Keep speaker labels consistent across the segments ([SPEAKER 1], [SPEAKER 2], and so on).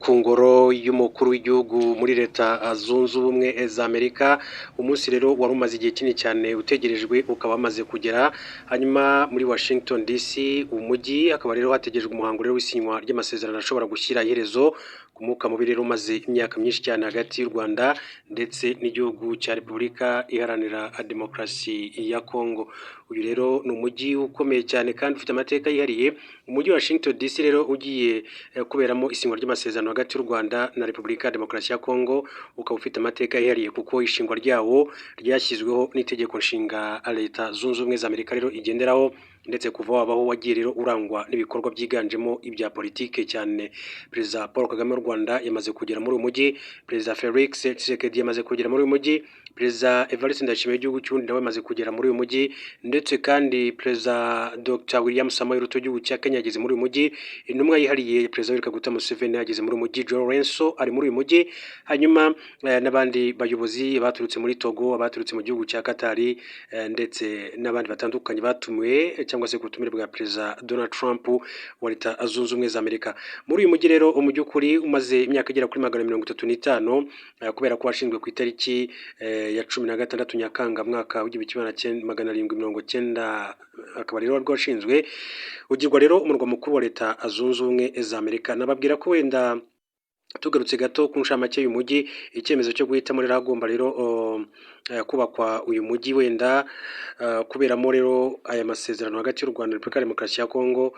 [SPEAKER 1] Ku ngoro y'umukuru w'igihugu muri Leta Zunze Ubumwe za Amerika. Umunsi rero wari umaze igihe kinini cyane utegerejwe ukaba wamaze kugera. Hanyuma muri Washington DC, umujyi, hakaba rero hategerejwe umuhango rero w'isinywa ry'amasezerano ashobora gushyira iherezo ku mwuka mubi rero umaze imyaka myinshi cyane hagati y'u Rwanda ndetse n'igihugu cya Repubulika Iharanira Demokarasi ya Kongo. Uyu rero ni umujyi ukomeye cyane kandi ufite amateka yihariye. Umujyi wa Washington DC rero ugiye kuberamo isinywa ry'amasezerano hagati y'u Rwanda na Repubulika ya Demokarasi ya Kongo, ukaba ufite amateka yihariye kuko ishingwa ryawo ryashyizweho n'itegeko nshinga Leta Zunze Ubumwe za Amerika rero igenderaho, ndetse kuva wabaho wagiye rero urangwa n'ibikorwa byiganjemo ibya politike cyane. Perezida Paul Kagame w'u Rwanda yamaze kugera muri uyu mujyi, Perezida Felix Tshisekedi yamaze kugera muri uyu mujyi, Perezida Evariste Ndayishimiye w'igihugu cy'u Burundi nawe yamaze kugera muri uyu mujyi, ndetse kandi Perezida Dr William Samoei Ruto w'igihugu cya Kenya yageze muri uyu mujyi, intumwa yihariye Perezida Yoweri Kaguta Museveni yageze muri uyu mujyi, João Lourenço ari muri uyu mujyi, hanyuma n'abandi bayobozi baturutse muri Togo, abaturutse mu gihugu cya Katari, ndetse n'abandi batandukanye batumiwe cyangwa se ku butumire bwa Perezida Donald Trump wa Leta Zunze Ubumwe za Amerika. Muri uyu mujyi rero, umujyi ukuri umaze imyaka igera kuri 135, kubera ko washinzwe ku itariki ya 16 Nyakanga mwaka w'1790, akaba rero warwo washinzwe ugirwa rero umurwa mukuru wa Leta Zunze Ubumwe za Amerika. Nababwira ko wenda tugarutse gato ku nshamake y'uyu mujyi, icyemezo cyo guhitamo rero hagomba rero kubakwa uyu mujyi wenda kuberamo rero aya masezerano hagati y'u Rwanda na Repubulika ya Demokarasi ya Kongo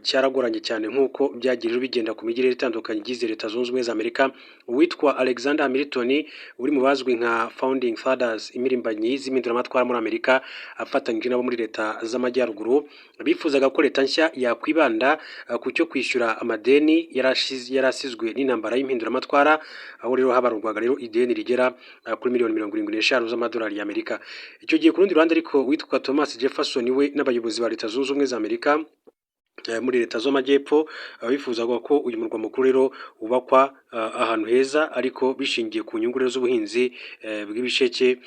[SPEAKER 1] cyaragoranye cyane, nk'uko byagiye rero bigenda ku mijyi rero itandukanye igize Leta Zunze Ubumwe za Amerika. Uwitwa Alexander Hamilton, uri mu bazwi nka Founding Fathers, impirimbanyi z'impinduramatwara muri Amerika, afatanyije nabo muri leta z'amajyaruguru, bifuzaga ko leta nshya yakwibanda ku cyo kwishyura amadeni yari asizwe n'intambara y'impinduramatwara, aho rero habarurwaga rero ideni rigera kuri miliyoni 75 z'amadolari y'Amerika icyo gihe. Ku rundi ruhande ariko, witwa Thomas Jefferson we n'abayobozi ba Leta Zunze Ubumwe za Amerika muri leta z'amajyepfo bifuzaga ko uyu murwa mukuru rero wubakwa ahantu heza, ariko bishingiye ku nyungu rero z'ubuhinzi bw'ibisheke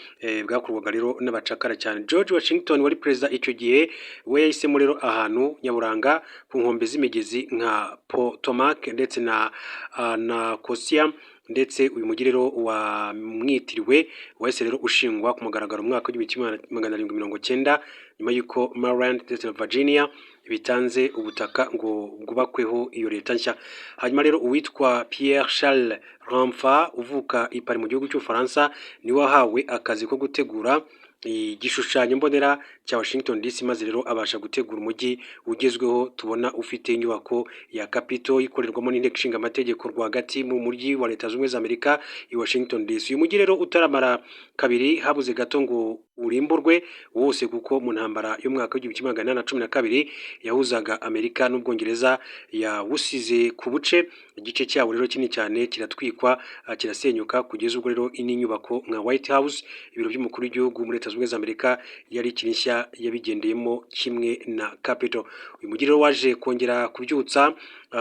[SPEAKER 1] bwakorwaga rero n'abacakara cyane. George Washington wari perezida icyo gihe we yahisemo rero ahantu nyaburanga ku nkombe z'imigezi nka Potomac ndetse na Anacostia, ndetse uyu mujyi rero wamwitiriwe wahise rero ushingwa ku mugaragaro mu mwaka w'1790, nyuma y'uko Maryland ndetse na Virginia bitanze ubutaka ngo bwubakweho iyo leta nshya. Hanyuma rero uwitwa Pierre Charles L'Enfant, uvuka i Paris mu gihugu cy'Ubufaransa, niwe wahawe akazi ko gutegura igishushanyo mbonera cya Washington DC, maze rero abasha gutegura umujyi ugezweho tubona ufite inyubako ya Capitol ikorerwamo n'inteko ishinga amategeko rwagati mu mujyi wa Leta Zunze Ubumwe za Amerika i Washington DC. Uyu mujyi rero utaramara kabiri habuze gato ngo urimburwe wose, kuko mu ntambara y'umwaka w'1812 yahuzaga Amerika n'Ubwongereza yawusize ku buce, igice cyawo rero kinini cyane kiratwikwa, kirasenyuka, kugeza ubwo rero ini nyubako nka White House, ibiro by'umukuru w'igihugu muri Leta Zunze Ubumwe za Amerika, yari ikiri nshya yabigendeyemo kimwe na Capitol. Uyu mujyi rero waje kongera kubyutsa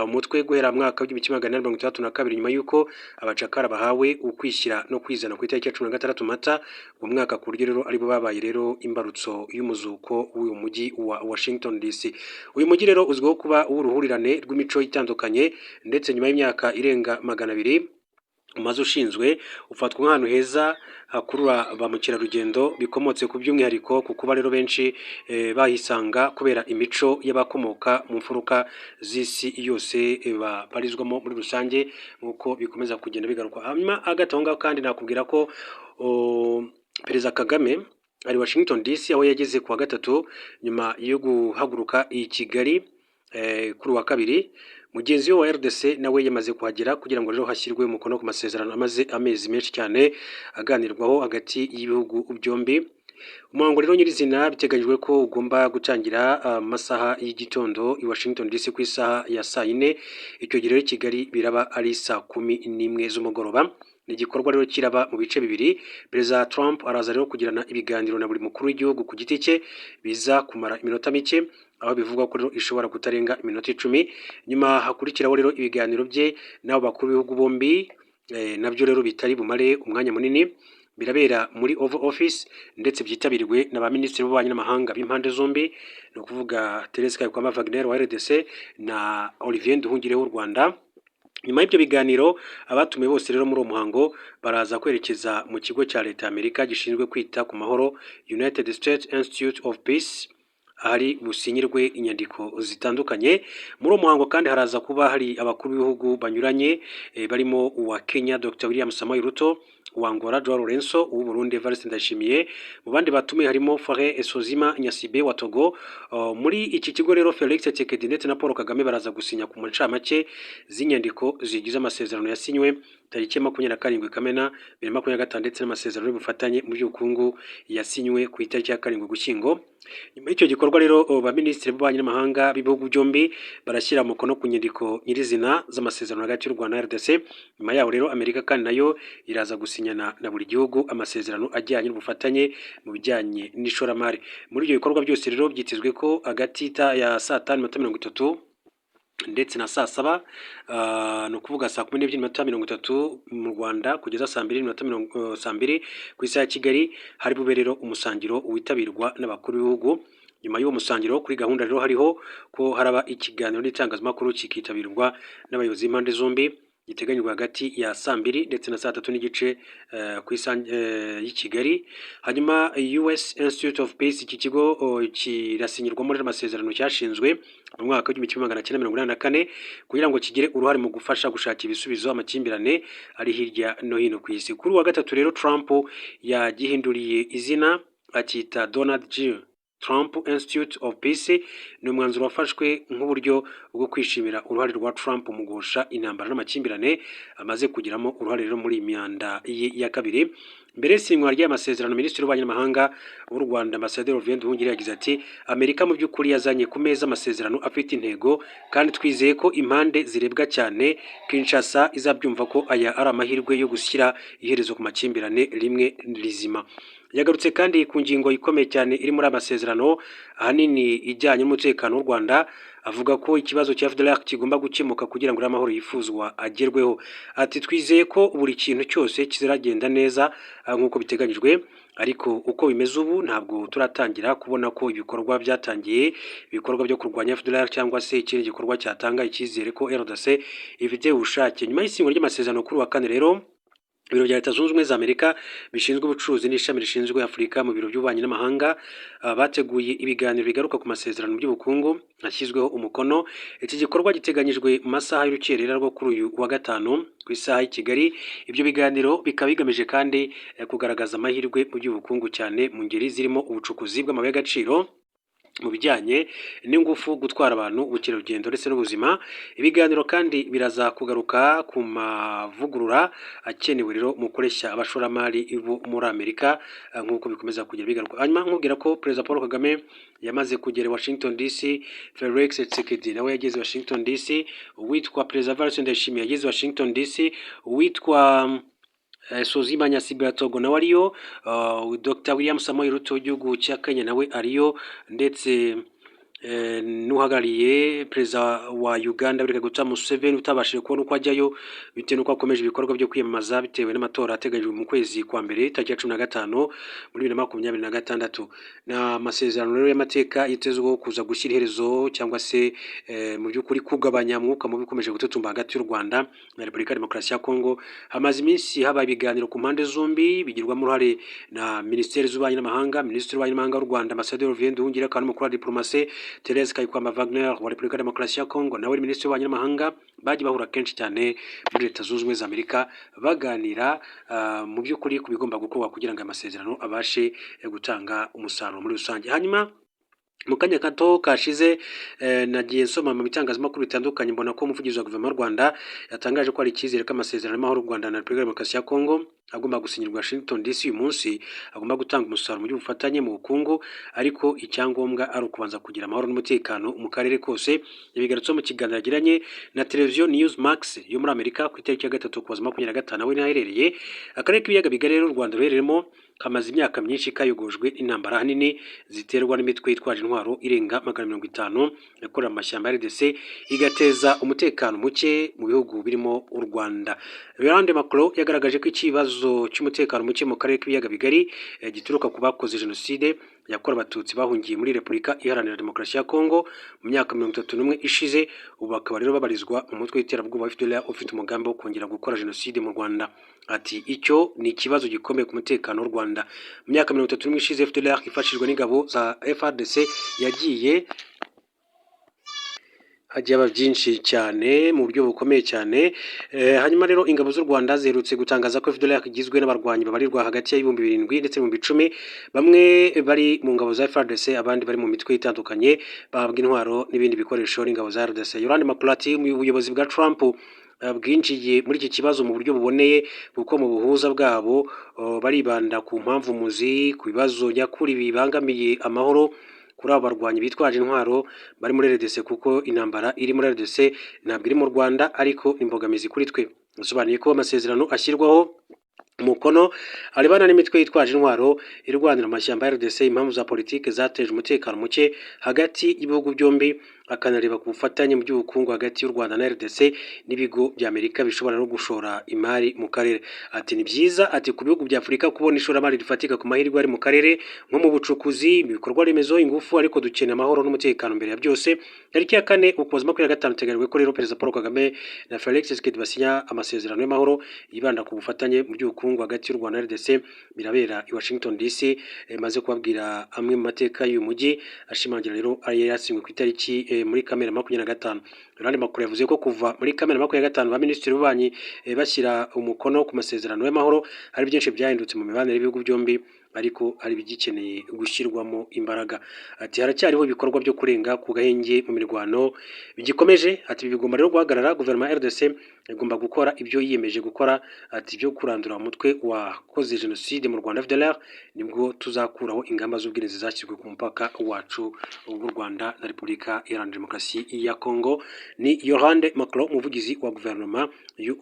[SPEAKER 1] umutwe guhera mu mwaka w'1862, nyuma y'uko abacakara bahawe ukwishyira no kwizana ku itariki ya 16 Mata uwo mwaka, ku buryo rero aribo babaye rero imbarutso y'umuzuko w'uyu mujyi wa Washington DC. Uyu mujyi rero uzwiho kuba uw'uruhurirane rw'imico itandukanye, ndetse nyuma y'imyaka irenga 200 umaze ushinzwe, ufatwa nk'ahantu heza hakurura ba mukerarugendo bikomotse ku by'umwihariko ku kuba rero benshi bahisanga kubera imico y'abakomoka mu mfuruka z'isi yose babarizwamo muri rusange, nk'uko bikomeza kugenda bigarukwa. Hanyuma hagati aho ngaho kandi nakubwira ko Perezida Kagame ari Washington DC, aho yageze ku wa gatatu nyuma yo guhaguruka i Kigali kuri uwa kabiri. Mugenzi we wa RDC nawe yamaze kuhagera kugira ngo rero hashyirwe umukono ku masezerano amaze amezi menshi cyane aganirwaho hagati y'ibihugu byombi. Umuhango rero nyirizina biteganyijwe ko ugomba gutangira amasaha y'igitondo i Washington DC ku isaha ya saa yine. Icyo gihe rero i Kigali biraba ari saa 11 z'umugoroba. Ni igikorwa rero kiraba mu bice bibiri. Perezida Trump araza rero kugirana ibiganiro na buri mukuru w'igihugu ku giti cye, biza kumara iminota mike, aho bivugwa ko rero ishobora kutarenga iminota 10. Nyuma hakurikiraho rero ibiganiro bye n'abo bakuru b'ibihugu bombi, nabyo rero bitari bumare umwanya munini. Birabera muri Oval Office, ndetse byitabiriwe na ba minisitiri b'ububanyi n'amahanga b'impande zombi, ni ukuvuga Therese Kayikwamba Wagner wa RDC na Olivier Nduhungirehe w'u Rwanda. Nyuma y'ibyo biganiro, abatumiwe bose rero muri uwo muhango baraza kwerekeza mu kigo cya leta ya Amerika gishinzwe kwita ku mahoro, United States Institute of Peace, ahari businyirwe inyandiko zitandukanye. Muri uwo muhango kandi haraza kuba hari abakuru b'ibihugu banyuranye, barimo uwa Kenya Dr William Samoei Ruto, uwa Angola Joao Lourenço, uw'u Burundi Evariste Ndayishimiye. Mu bandi batumiwe harimo Faure Essozimna Gnassingbé wa Togo. Muri iki kigo rero, Felix Tshisekedi ndetse na Paul Kagame baraza gusinya ku ncamake z'inyandiko zigize amasezerano yasinywe tariki ya 27 Kamena 2025, ndetse n'amasezerano y'ubufatanye mu by'ubukungu yasinywe ku itariki ya 7 Ugushyingo. Nyuma y'icyo gikorwa rero, ba minisitiri b'ububanyi n'amahanga b'ibihugu byombi barashyira umukono ku nyandiko nyirizina z'amasezerano hagati y'u Rwanda na RDC. Nyuma yaho rero, Amerika kandi nayo iraza gusinyana na buri gihugu amasezerano ajyanye n'ubufatanye mu bijyanye n'ishoramari. Muri ibyo bikorwa byose rero, byitezwe ko hagati ya saa 5:30 ndetse na saa 7, ni ukuvuga saa 12:30 mu Rwanda kugeza saa mbiri n'iminota mirongo saa 2 ku isaha ya Kigali, hari bube rero umusangiro witabirwa n'abakuru b'ibihugu. Nyuma y'uwo musangiro, kuri gahunda rero hariho ko haraba ikiganiro n'itangazamakuru kikitabirwa n'abayobozi b'impande zombi, giteganyijwe hagati ya saa 2 ndetse na saa 3:30 ku isaha y'i Kigali. Hanyuma US Institute of Peace, iki kigo kirasinyirwamo rero amasezerano, cyashinzwe mu mwaka w'1984 kugira ngo kigire uruhare mu gufasha gushaka ibisubizo amakimbirane ari hirya no hino ku isi. Kuri uwa gatatu rero, Trump yagihinduriye izina akita Donald J Trump Institute of Peace. Ni umwanzuro wafashwe nk'uburyo bwo kwishimira uruhare rwa Trump mu guhosha intambara n'amakimbirane amaze kugiramo uruhare rero muri iyi manda ye ya kabiri. Mbere y'isinywa ry'aya masezerano, Minisitiri w'Ububanyi n'Amahanga w'u Rwanda, Ambasaderi Olivier Nduhungirehe, yagize ati: "Amerika mu by'ukuri yazanye ku meza amasezerano afite intego, kandi twizeye ko impande zirebwa, cyane Kinshasa, izabyumva ko aya ari amahirwe yo gushyira iherezo ku makimbirane rimwe rizima." Yagarutse kandi ku ngingo ikomeye cyane iri muri aya masezerano, ahanini ijyanye n'umutekano w'u Rwanda, avuga ko ikibazo cya FDLR kigomba gukemuka kugira ngo amahoro yifuzwa agerweho. Ati: "Twizeye ko buri kintu cyose kizagenda neza nk'uko biteganyijwe, ariko uko bimeze ubu ntabwo turatangira kubona ko ibikorwa byatangiye, ibikorwa byo kurwanya FDLR cyangwa se ikindi gikorwa cyatanga icyizere ko RDC ifite ubushake." Nyuma y'isinywa ry'amasezerano kuri wa kane rero, ibiro bya Leta Zunze Ubumwe za Amerika bishinzwe ubucuruzi n'ishami rishinzwe Afurika mu biro by'ububanyi n'amahanga bateguye ibiganiro bigaruka ku masezerano by'ubukungu hashyizweho umukono. Iki gikorwa giteganyijwe mu masaha y'urukerera rwo kuri uyu wa gatanu ku isaha y'i Kigali. Ibyo biganiro bikaba bigamije kandi kugaragaza amahirwe mu by'ubukungu, cyane mu ngeri zirimo ubucukuzi bw'amabuye y'agaciro, mu bijyanye n'ingufu, gutwara abantu, ubukerarugendo ndetse n'ubuzima. Ibiganiro kandi biraza kugaruka ku mavugurura akenewe rero mu kureshya abashoramari bo muri Amerika, nk'uko bikomeza kugenda bigaruka. Hanyuma nkubwira ko Perezida Paul Kagame yamaze kugera i Washington DC, Felix Tshisekedi nawe yageze Washington DC, uwitwa Perezida Evariste Ndayishimiye yageze Washington DC, uwitwa Essozimna Gnassingbé Togo nawe ariyo, Dr William Samoei Ruto w'igihugu cya Kenya nawe ariyo, ndetse n'uhagarariye perezida wa Uganda Yoweri Kaguta Museveni, utabashije kubona uko ajyayo bitewe n'uko akomeje ibikorwa byo kwiyamamaza bitewe n'amatora ateganyijwe mu kwezi kwa mbere tariki ya 15 muri 2026. Ni amasezerano rero y'amateka yitezweho kuza gushyira iherezo cyangwa se mu by'ukuri kugabanya umwuka mubi ukomeje gututumba hagati y'u Rwanda na Repubulika ya Demokarasi ya Kongo. Hamaze iminsi habaye ibiganiro ku mpande zombi bigirwamo uruhare na Minisiteri z'Ububanyi n'Amahanga, Minisitiri w'Ububanyi n'Amahanga w'u Rwanda, Ambasaderi Olivier Nduhungirehe, akaba n'umukuru wa diplomasi Therese Kayikwamba Wagner wa Repubulika ya Demokarasi ya Kongo, nawe Minisitiri w'Ububanyi n'Amahanga. Bagiye bahura kenshi cyane muri Leta Zunze Ubumwe za Amerika baganira mu by'ukuri ku bigomba gukorwa kugira ngo aya masezerano abashe gutanga umusaruro muri rusange. Hanyuma mu kanya gato kashize nagiye nsoma mu bitangazamakuru bitandukanye, mbona ko umuvugizi wa guverinoma y'u Rwanda yatangaje ko hari icyizere ko amasezerano y'amahoro y'u Rwanda na Repubulika ya Demokarasi ya Kongo agomba gusinyirwa Washington DC uyu munsi agomba gutanga umusaruro mu by'ubufatanye mu bukungu, ariko icyangombwa ari ukubanza kugira amahoro n'umutekano mu karere kose. Yabigarutseho mu kiganiro yagiranye na televiziyo News Max yo muri Amerika ku itariki ya 3 Ukuboza 25, aho aherereye. Akarere k'Ibiyaga Bigari rero u Rwanda ruherereyemo kamaze imyaka myinshi kayogojwe n'intambara, ahanini ziterwa n'imitwe yitwaje intwaro irenga 150 yakorera amashyamba ya RDC, igateza umutekano muke mu bihugu birimo u Rwanda. Yolande Makolo yagaragaje ko ikibazo ikibazo cy'umutekano muke mu karere k'ibiyaga bigari gituruka ku bakoze jenoside yakorewe Abatutsi bahungiye muri Repubulika Iharanira Demokarasi ya Kongo mu myaka 31 ishize, ubu bakaba rero babarizwa mu mutwe w'iterabwoba wa FDLR ufite umugambi wo kongera gukora jenoside mu Rwanda. Ati: "Icyo ni ikibazo gikomeye ku mutekano w'u Rwanda." Mu myaka 31 ishize, FDLR ifashijwe n'ingabo za FARDC yagiye hagiye haba byinshi cyane mu buryo bukomeye cyane. Hanyuma rero ingabo z'u Rwanda ziherutse gutangaza ko FDLR igizwe n'abarwanyi babarirwa hagati ya 7000 ndetse n'10,000, bamwe bari mu ngabo za FARDC, abandi bari mu mitwe itandukanye, bahabwa intwaro n'ibindi bikoresho n'ingabo za RDC. Yolande Makolo ati: "Ubuyobozi bwa Trump bwinjiye muri iki kibazo mu buryo buboneye, kuko mu buhuza bwabo baribanda ku mpamvu muzi, ku bibazo nyakuri bibangamiye amahoro kuri abo barwanyi bitwaje intwaro bari muri RDC, kuko intambara iri muri RDC ntabwo iri mu Rwanda, ariko ni imbogamizi kuri twe." Bisobanuye ko amasezerano ashyirwaho umukono arebana n'imitwe yitwaje intwaro irwanira amashyamba ya RDC, impamvu za politiki zateje umutekano muke hagati y'ibihugu byombi, akanareba ku bufatanye mu by'ubukungu hagati y'u Rwanda na RDC n'ibigo bya Amerika bishobora no gushora imari mu karere. Ati: "Ni byiza," ati, "ku bihugu bya Afurika kubona ishoramari rifatika ku mahirwe ari mu karere, nko mu bucukuzi, mu bikorwa remezo, ingufu, ariko dukeneye amahoro n'umutekano mbere ya byose." Tariki ya 4 Ukuboza 25 hateganyijwe ko rero Perezida Paul Kagame na Felix Tshisekedi basinya amasezerano y'amahoro yibanda ku bufatanye mu by'ubukungu hagati y'u Rwanda na RDC. Birabera i Washington DC. Maze kubabwira amwe mu mateka y'uyu mujyi, ashimangira rero ayo yasinywe ku itariki muri Kamena 25. Yolande Makolo yavuze ko kuva muri Kamena 25 ba minisitiri b'ububanyi bashyira umukono ku masezerano y'amahoro, hari byinshi byahindutse mu mibanire y'ibihugu byombi, ariko hari ibigikeneye gushyirwamo imbaraga. Ati: "Haracyariho ibikorwa byo kurenga ku gahenge mu mirwano bigikomeje." Ati: "Ibi bigomba rero guhagarara. Guverinoma ya RDC igomba gukora ibyo yiyemeje gukora," ati, "byo kurandura umutwe wakoze jenoside mu Rwanda FDLR, nibwo tuzakuraho ingamba z'ubwirinzi zashyizwe ku mupaka wacu w'u Rwanda na Repubulika Iharanira Demokarasi ya Kongo." Ni Yolande Makolo, umuvugizi wa guverinoma y'u